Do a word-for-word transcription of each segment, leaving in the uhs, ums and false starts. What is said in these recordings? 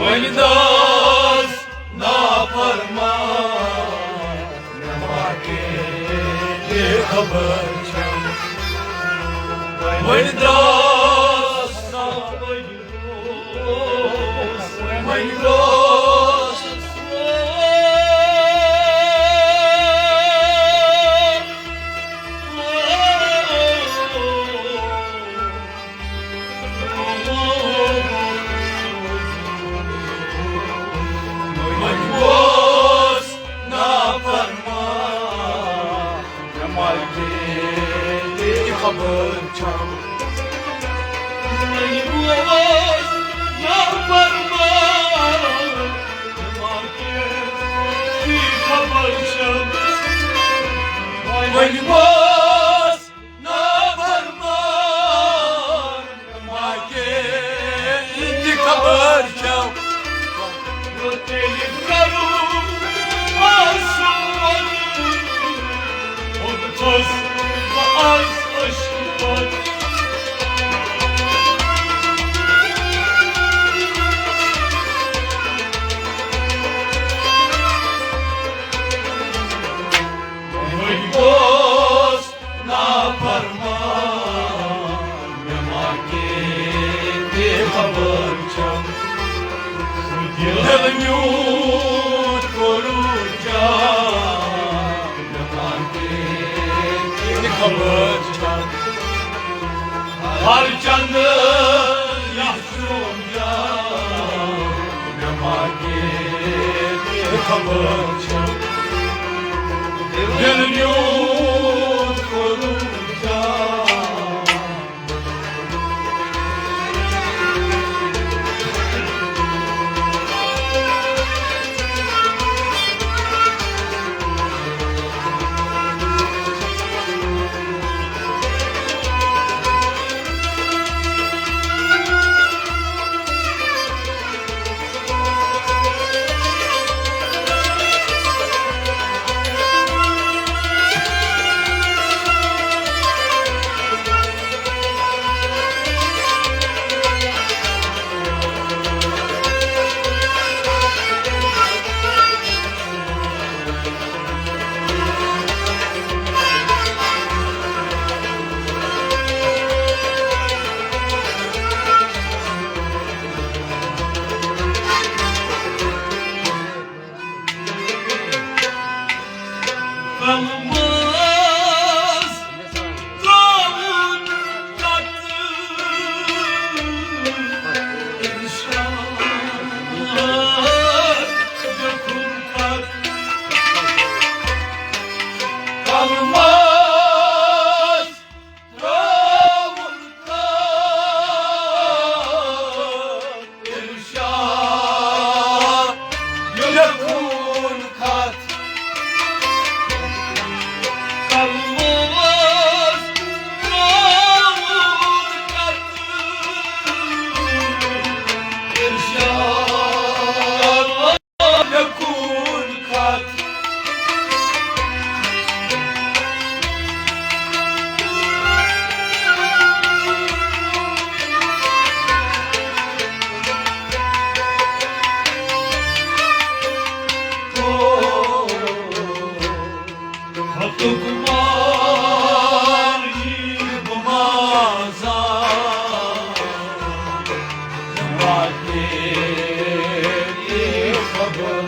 وۄنۍ داس نافرمان، مےٚ ما کیٛاہ خبر چھم۔ وۄنۍ داس نا، وۄنۍ داس۔ وۄنۍ اوس نافرمان، مےٚ ما کیٛاہ خبر چھم۔ وۄنۍ اوس نافرمان، مےٚ ما کیٛاہ خبر چھم۔ وۄنۍ اوس نافرمان، مےٚ ما کیٛاہ خبر چھم۔ تیٚلہِ کرو آسُن وۄنۍ، اوٚتتھَس بہٕ از عشقہٕ پتہٕ۔ وۄنۍ اوس نافرمان، مےٚ ما کیٛاہ خبر چھم۔ دِل میون کوٚرُن جان، مےٚ ما کیٛاہ خبر چھم۔ ہر چند یتھ سون جان، مےٚ ما کیٛاہ خبر چھم۔ دِل میون کوٚرُن جان۔ کلمس ترٛاوُن کتھ، ارشاد لیکھُن کتھ۔ کلمس ترٛاوُن کتھ، ارشاد لیکھُن کتھ۔ کلمس ترٛاوُن کتھ، ارشاد لیکھُن کتھ۔ خطُک معنی بہٕ ما زانہٕ، مےٚ ما تیری خبر۔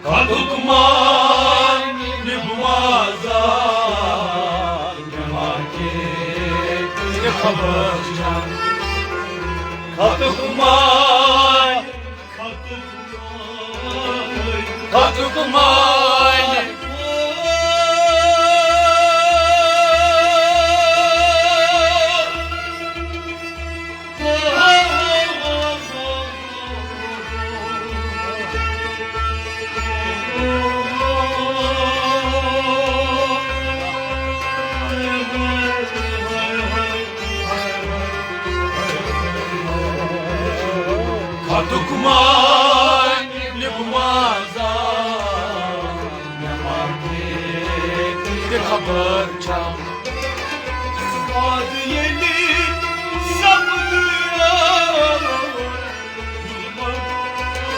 خطُک معنی بہٕ ما زانہٕ، مےٚ ما تیری خبر چھم۔ خطُک معنی، خطُک معنی۔ خطُک معنی بہٕ ما زانہٕ، پرچم۔ وعدٕ ییٚلہِ سپدٕ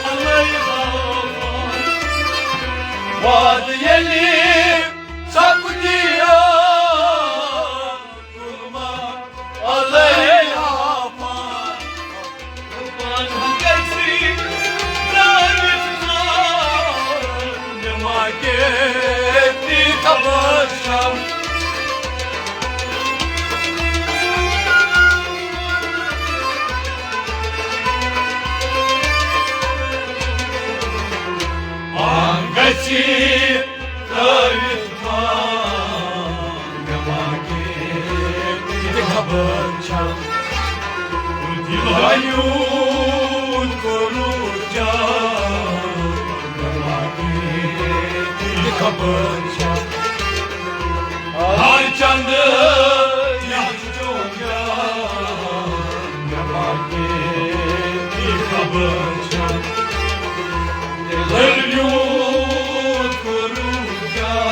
علیہا، وعدٕ ییٚلہِ سپدٕ علیہا، پان گژھِ ترٲوِتھ خان، مےٚ ما گیتی خبر چھم۔ پان گژھِ ترٲوِتھ خان، مےٚ ما گیتی خبر چھم۔ دِل ہیوٗت کوٚرُتھ جان، مےٚ ما گیتی خبر چھم۔ ہر چندٕ یتھ چوٚم جان، مےٚ ما گیتی خبر چھم۔ دِل ہیوٗت کوٚرُتھ جان۔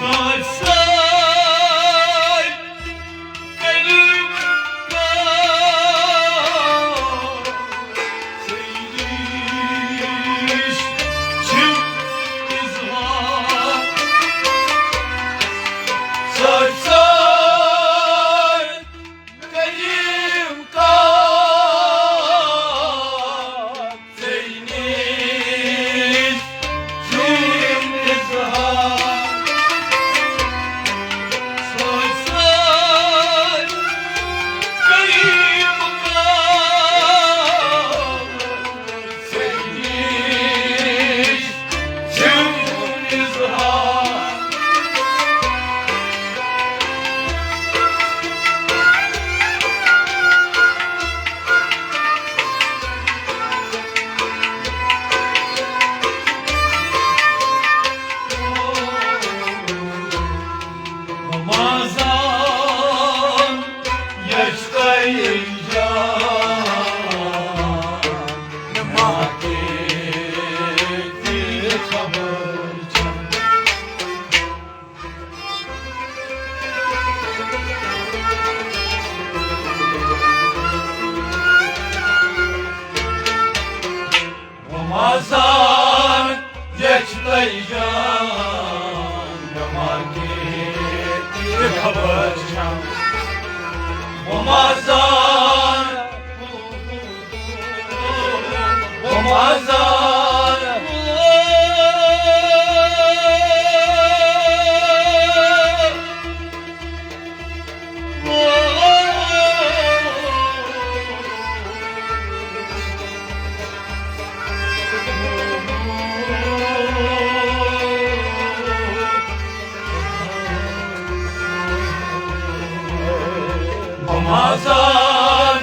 سۭتۍ سۭتۍ کٔرِو کٲم، ژےٚ نِش چھِم اظہار۔ سۭتۍ سۭتۍ کٔرِو کٲم، ژےٚ نِش چھُم اظہار۔ سۭتۍ سۭتۍ کٔرِو کٲم، ژےٚ نِش چھُم اظہار۔ رمضان، یہِ چھِ تۄہہِ جان، مےٚ ما کیتی خبر چھم۔ رمضان، یہِ چھِ تۄہہِ جان، مےٚ ما کیتی خبر چھم۔ رمضان، رمضان۔ رمضان،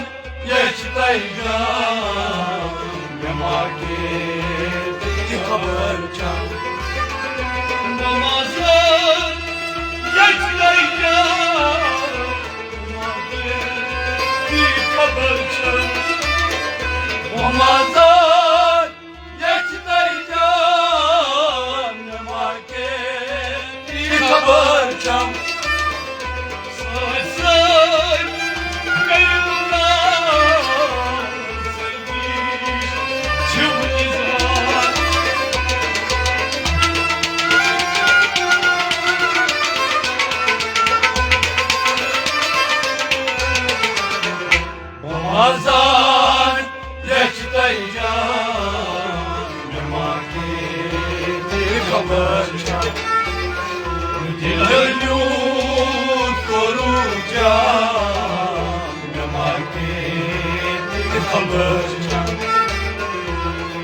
یہِ چھِ تۄہہِ جان، مےٚ ما کیتی خبر چھم۔ رمضان، یہِ چھِ تۄہہِ جان، مےٚ ما کیتی خبر چھم۔ رمضان، یہِ چھِ تۄہہِ جان، مےٚ ما کیتی خبر چھم۔ سۭتۍ سۭتۍ کٔرِو کٲم، ژےٚ نِش چھُم اظہار۔ بہٕ ما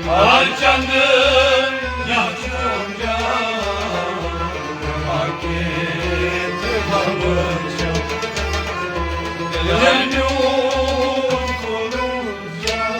ہر چندن یتھ چون جان، باقی تہِ خبر چھم، دل میون کھولُن جان۔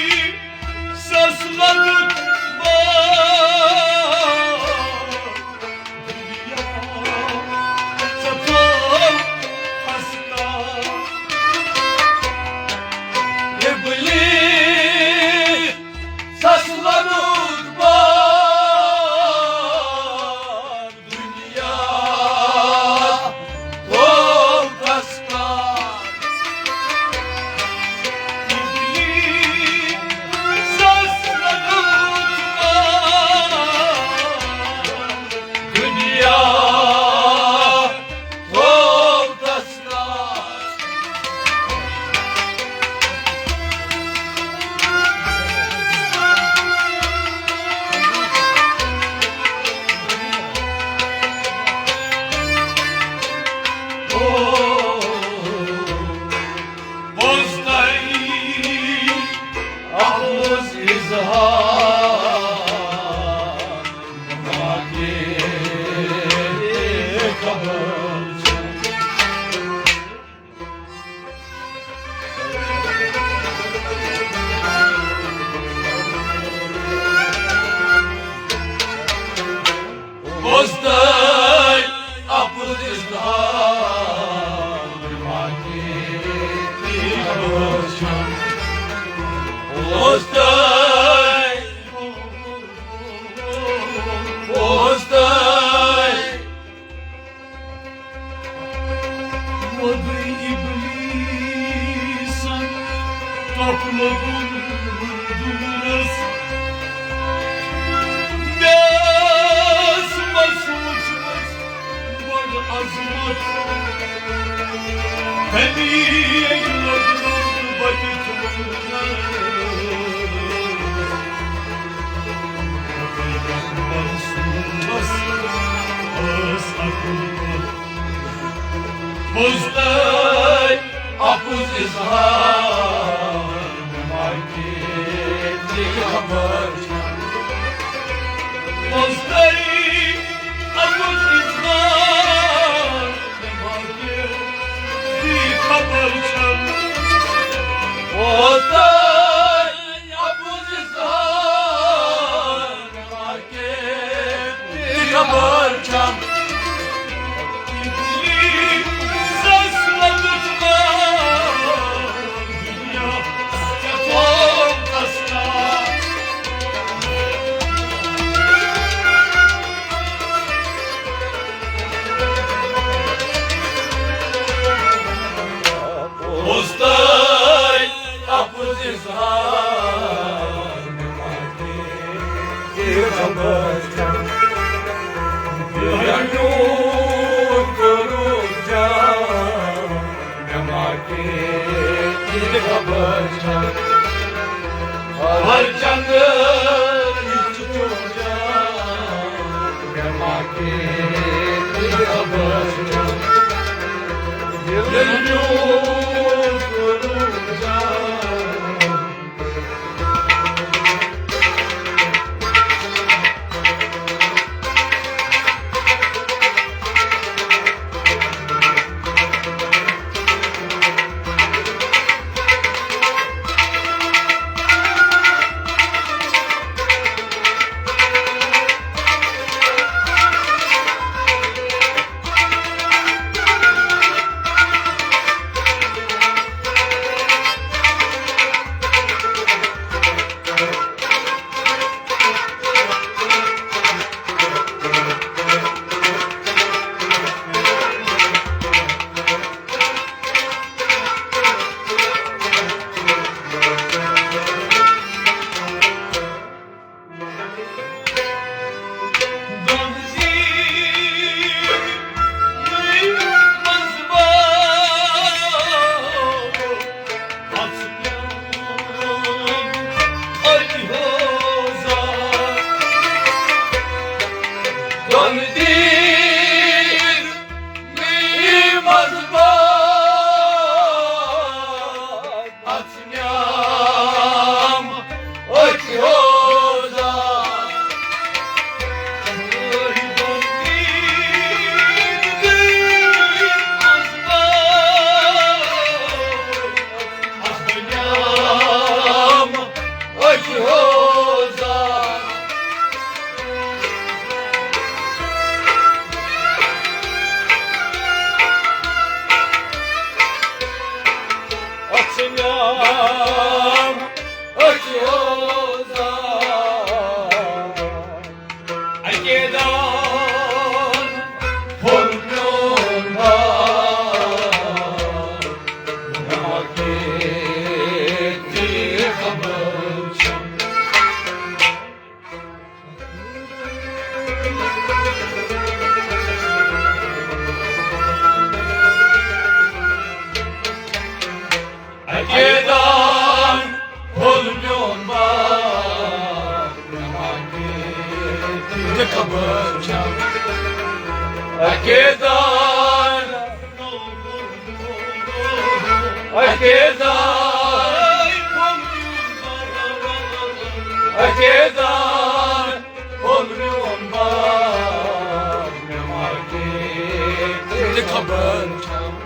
ابلیسس لوٚگُکھ بار، دُنیا ژٕ تھوٚو اَسہِ کار۔ ابلیسس لوٚگُکھ بار، دُنیا گوٚو تسکار۔ ابلیسس لوٚگُکھ بار، دُنیا گوٚو تسکار۔ اوس تۄہہِ اَپُز اِظہار، باقی تہِ خبر چھَم۔ اوس تۄہہِ، اوس تۄہہِ وۄدٕے ابلیسن ٹۄپھ لوٚگُن دوٗرس۔ مےٚ ٲس مےٚ سوٗنٛچمٕژ بٔڑ عظمت، تَمی لوٚگُن بہٕ تہِ چھُس۔ منصوٗبس ٲس اَکُے کتھ، بوزتَے اَپُز اِظہار، مےٚ ما کیٛاہ تہِ خبر چھَم۔ بوزتَے اَپُز اِظہار، مےٚ ما کیٛاہ تہِ خبر چھَم۔ بوزتَے اَپُز اِظہار، مےٚ ما کیٛاہ تہِ خبر چھَم۔ ابلیسس لوٚگُکھ بار، دُنیا ژےٚ تھوٚو تسکار۔ اوس تۄہہِ اَپُز اِظہار، مےٚ ما کیٛاہ تہِ خبر چھَم۔ مےٚ میون کوٚرُکھ جان، مےٚ ما کیٛاہ تہِ خبر چھَم۔ ہر چندٕ یُتھ چھُ جان، مےٚ ما کیٛاہ تہِ خبر چھَم۔ دِل میون کوٚرُکھ جان۔ تہِ خبر چھم۔ اکے دان، اکے دان، اکے دان، اوٚن میون باغ مےٚ مارکیٹ، تہِ خبر چھم۔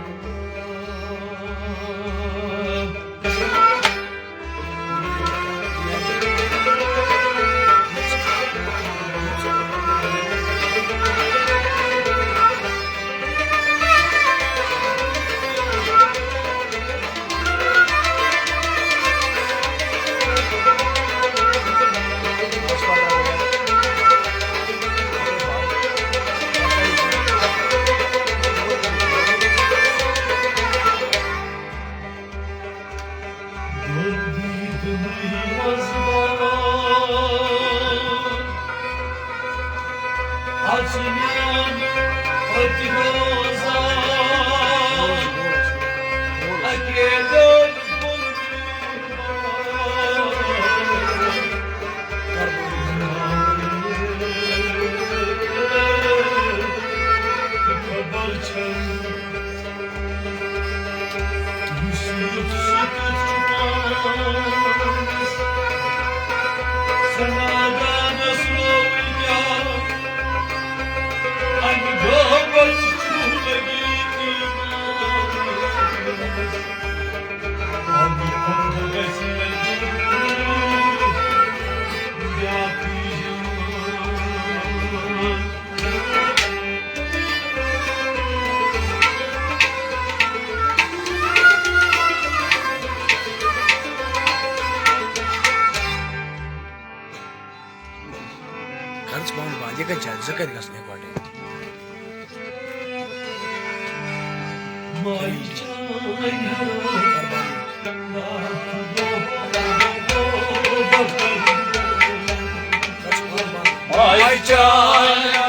خرچ پاؤنڈ باندھ، یہ کتہِ چھِ؟ زٕ کتہِ گژھن اکوٹے؟ آے چاے۔